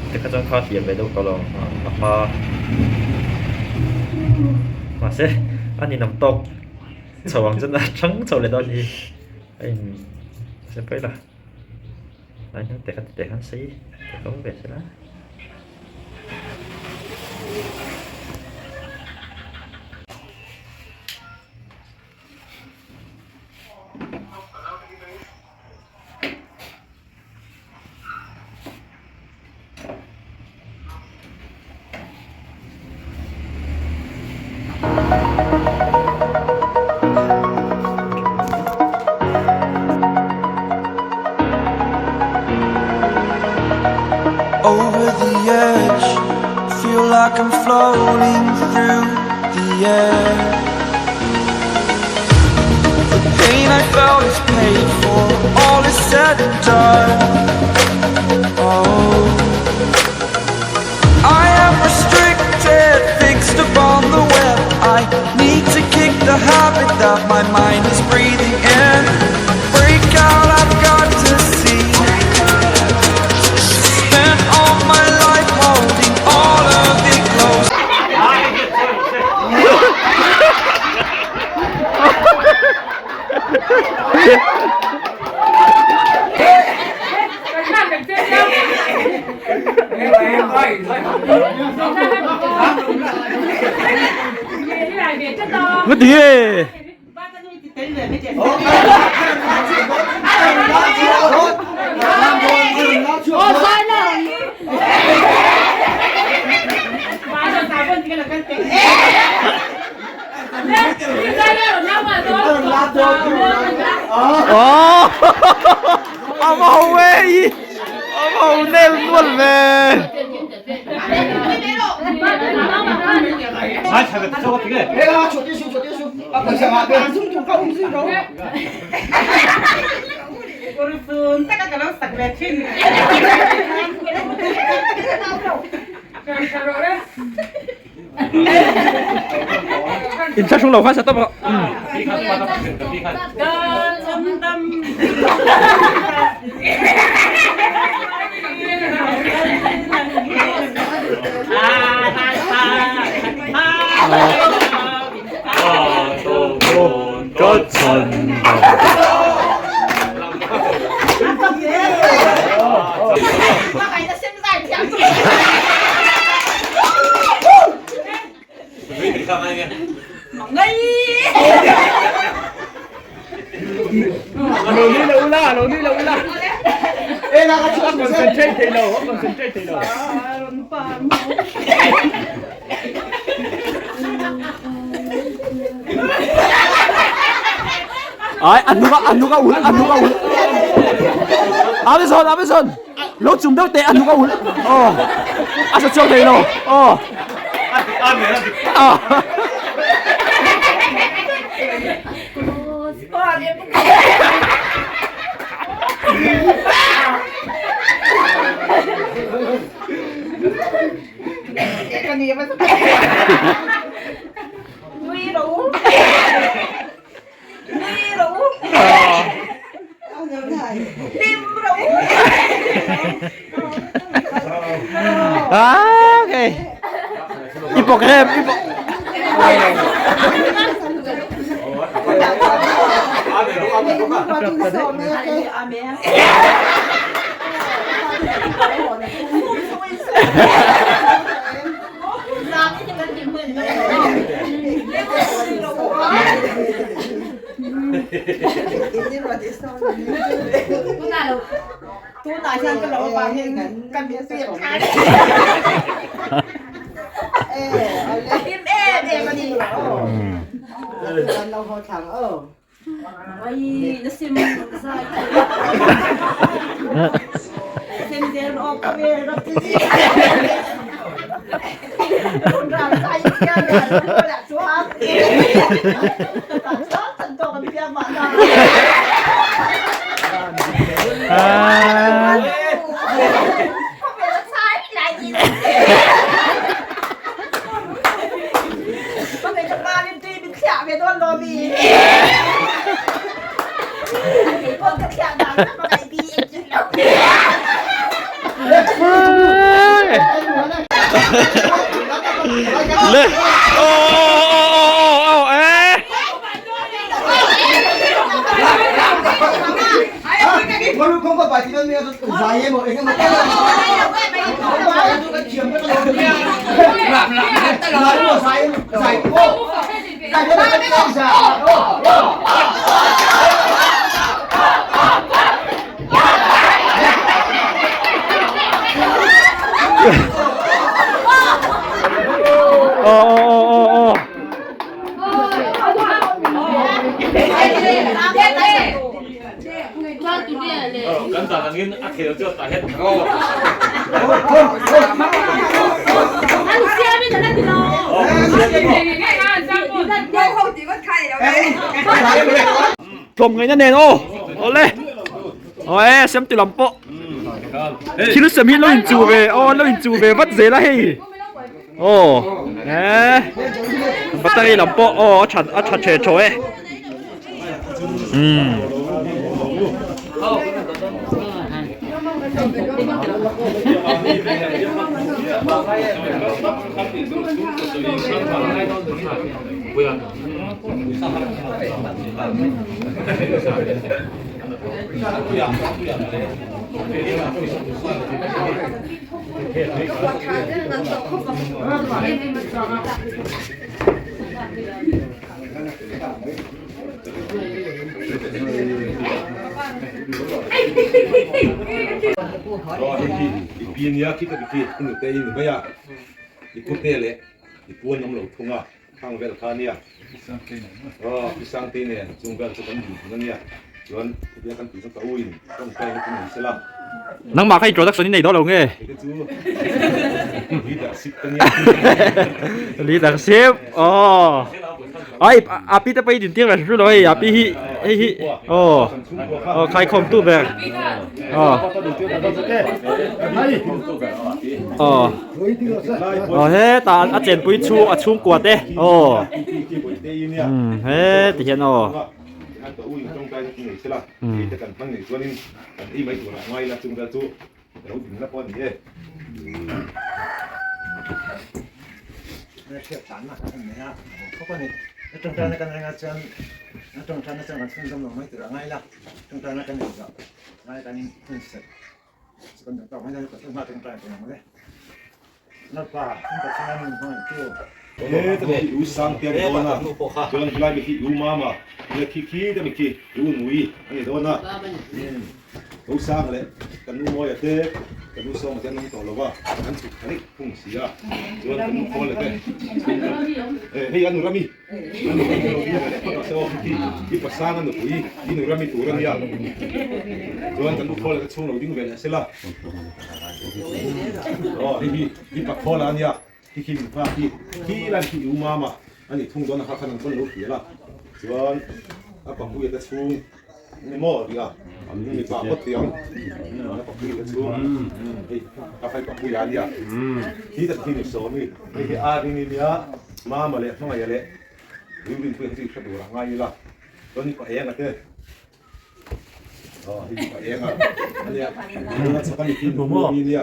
Tikha chuan kha hliam ve deuh tawh lo a hma mahse a ninawm tawk chho ang chuan a hrang chho leh dawn hi a in se pawi la ai hian te kha ti teh khan sei te kha awm ve sela. Over the edge, feel like I'm floating through the air. The pain I felt is paid for, all is said and done. Oh, I am restricted, fixed upon the web. I need to kick the habit that my mind is breathing in. Break out, I've got to see. Spent all my life holding all of it close. Mất đi. Ồ. Ông hầu ê. Ông hầu nêu luôn về. In thla hrung lo khan sa tawp rawh. Ai, anu ka anu ka ul anu ka ul. Amazon Amazon. Lo chung deuh teh anu ka ul. Oh. A sa chuak thei lo. Oh. Ah. Ah, okay. Ipok em, ipok. Le ô ô ô ô ô ê Ô ô ô ô ô. Kan dan angin a khel chu tah hian Tlawm ngaihna nen aw awle aw e siam ti lam pawh thil sem hi lo in chu ve aw lo in chu ve vat zel a hei aw e battery lam pawh aw a tha a tha the thaw e umm. Khang vel kha ania aw pi Sangtei nen chung vel chu kan dinhmun ania chuan hetia kan tih chu ka u in tawngtai na chu nei sela. Nangmah kha introduction i nei dawn lo nge? Hei te chu leadership ka nia. Leadership aw ai a pi te pawh i din tir ve hrim lo hei a pi hi hei hi aw aw khaikhawm tu ber aw aw. Aw hetah a chenpui chhung a chhungkua te aw umm he ti hian aw U Sangte a ni dawn a, chuan helai mi khi U Mama nia khi khi te mi khi U Nui a ni dawn a. U Sanga leh kan nu Mawia te, kan nu Sawma te an awm tawh lo va, an chhuk thla daih thung si a. Chuan kan nu Khawla te hei a nu Rami. I pasang a nupui i nu rami tur a nia chuan kan u khawl a chhung lo ding ve leh sela aw hei hi i pa khawl a nia khi khi min nghak hi khi lai khi i u mama a nih thung dawn a kha khan an pawn lo hrial a chuan a papuia te chhung ni maw ria mipa phawt tiang a papuia te chhung hei a khai papuia a nia khi tak khi ni sawmi hei hi a ring i nia mama leh hmangaih leh rilru pawh hi chu i hre tur a ngai ila chuan i pa eng a te aw hei pa eng a ania a chhak a ni khi ni nia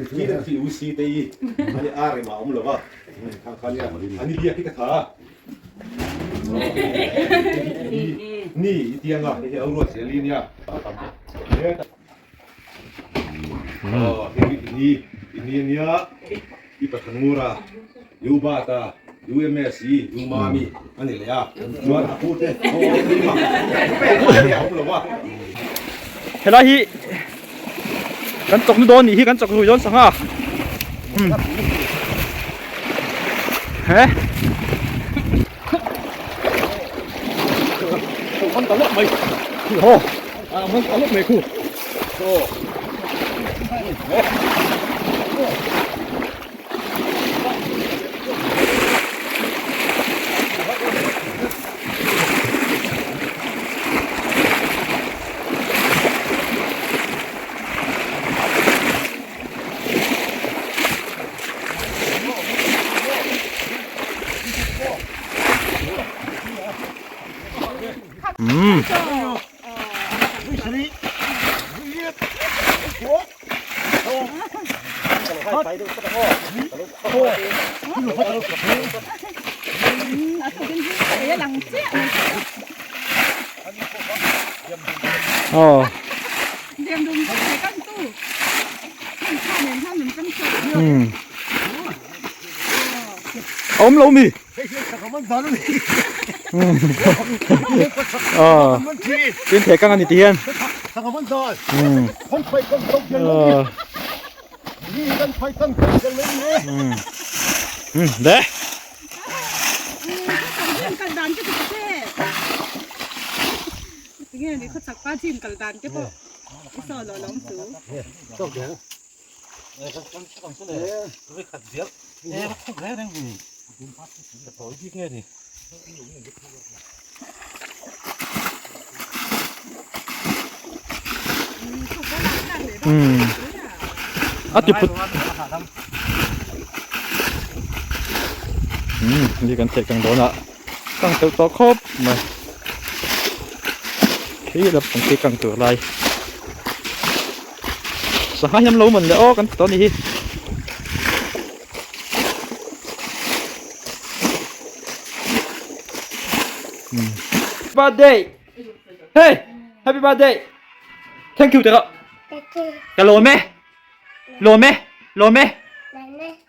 khi tak khi u si te i ani a rema awm lova khang kha nia ani biak hi ka tha Ni i tiang a, hei hi a ruat zel i nia. Hei hi i ni i nia, i Pathan Ngur a, i U Bat a, i U MS i, i U Mami a ni leh a. Chuan a pu te aw aw keimah a awm lo a. Helai hi kan chawk nu dawn nih hi kan chawk rui dawn sangha. He man ta lawk mai ho a man ta lawk mai khu Umm. Aw. Umm. Awm lo mi? Aw. Tin theh kang a ni ti hian. Umm. Aw. Umm. De. Umm. A ti phut. Umm, ni kan theh kang dawn a. Kang teuh tawh khawp mai. Khi lam pang khi kang tur lai. Sangha hian lo man leh aw kan ti tawh a ni hi. Birthday hey happy birthday thank you tero ka lawm e lawm e lawm e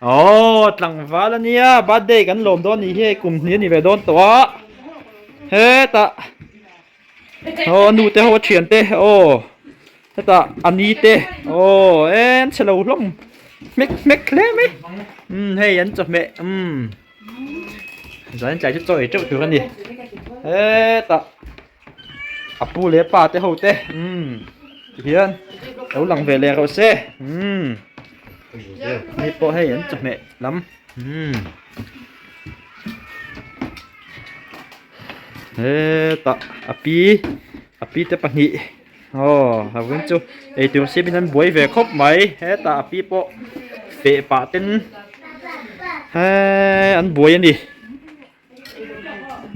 oh tlangval ania birthday kan lawm dawn ni hi kum hnih ani ve dawn tawh a hetah aw nu te ho a thian te aw hetah a ni te aw en chhe lo hlawm hmek hmek hle mai umm hei an chawhmeh umm zan tlai chu chaw ei teuh tur a ni hetah a pu leh pa te ho te umm tihian lo lang ve leh rawh se umm hei pawh hei an chawhmeh lam umm. Hetah a pi a pi te pahnih aw a vun chu eitur siamin an buai ve khawp mai hetah a pi pawh feh pah ten hee an buai a ni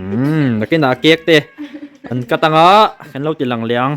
umm nakinah cake te an cut anga kan lo ti lang leh ang.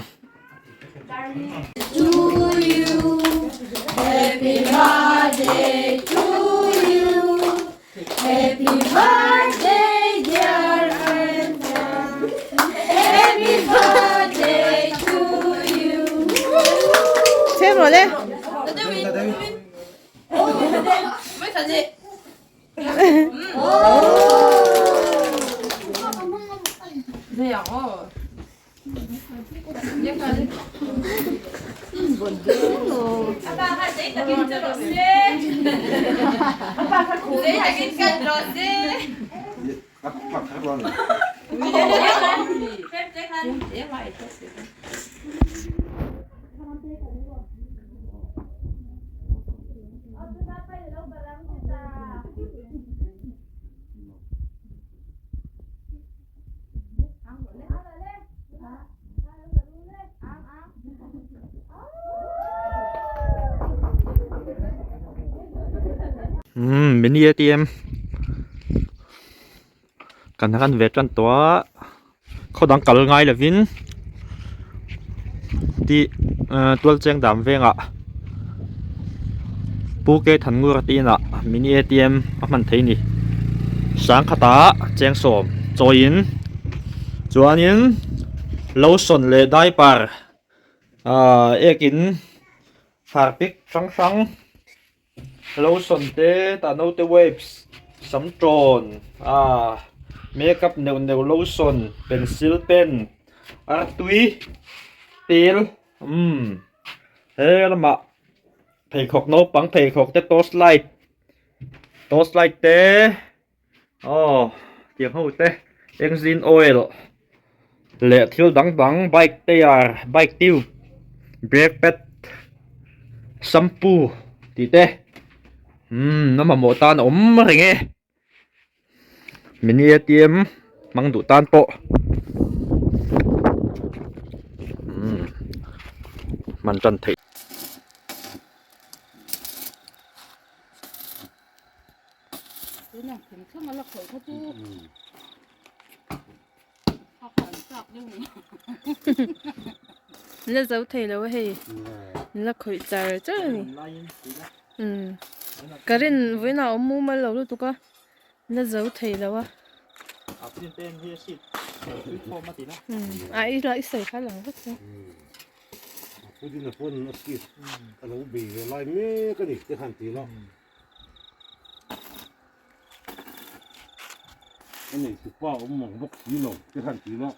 Umm mini atm kan ran ve tan tawh a khaw dang kal ngai lovin tih ahh tual cheng dam vengah Pu K Thanngura te inah mini atm a hman thei a ni sangkhatah cheng sawm chawiin chuanin lotion leh diaper ahh ekin harpic hrang hrang. Lotion te tah naute wipes sam tawn ah makeup neuh neuh lotion pencil pen artui tel umm he lamah pheikhawk naupang pheikhawk te torch light torch light te aw tiang ho te engine oil leh thil dang dang bike tyre bike tube brake pad shampoo tih te umm a mamawh tan a awm reng e mini atm hmang duh tan pawh umm hman tan theih. La zo thei lo a hei la khawih char char a ni umm ka rin vawiinah a awm mumal lo lutuk a la zo thei lo a umm a i la i sawi kha lang vek chu. A nei tupa awm mang bawk si lo te khan ti la.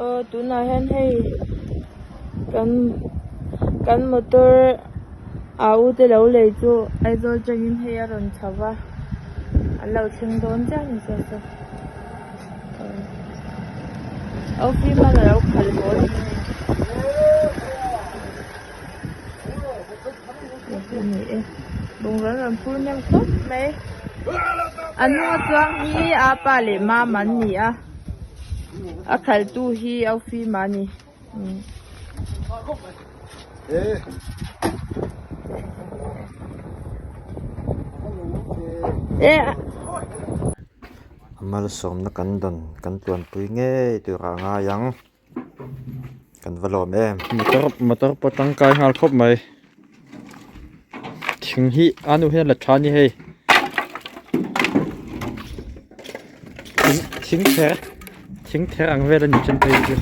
Aw tunah hian hei kan kan motor a u te lo lei chu Aizawl atangin hei a rawn chho va an lo thleng dawn chiah a ni saw saw aw fiman a lo khalh haw a ni hei ni e bungraw an rawn phur hnem khawp mai a hnung a chuang hi apa leh mama an ni a a khalh tu hi au fima a ni A malsawmna kan dawn kan tluanpui ngei tur ah a ngai ang. Kan va lawm em. Motor motor pawh tangkai nghal khawp mai. Thing hi a nu hian la tha a ni hei. Thing thing ther thing ther ang vel a ni chen phei chu.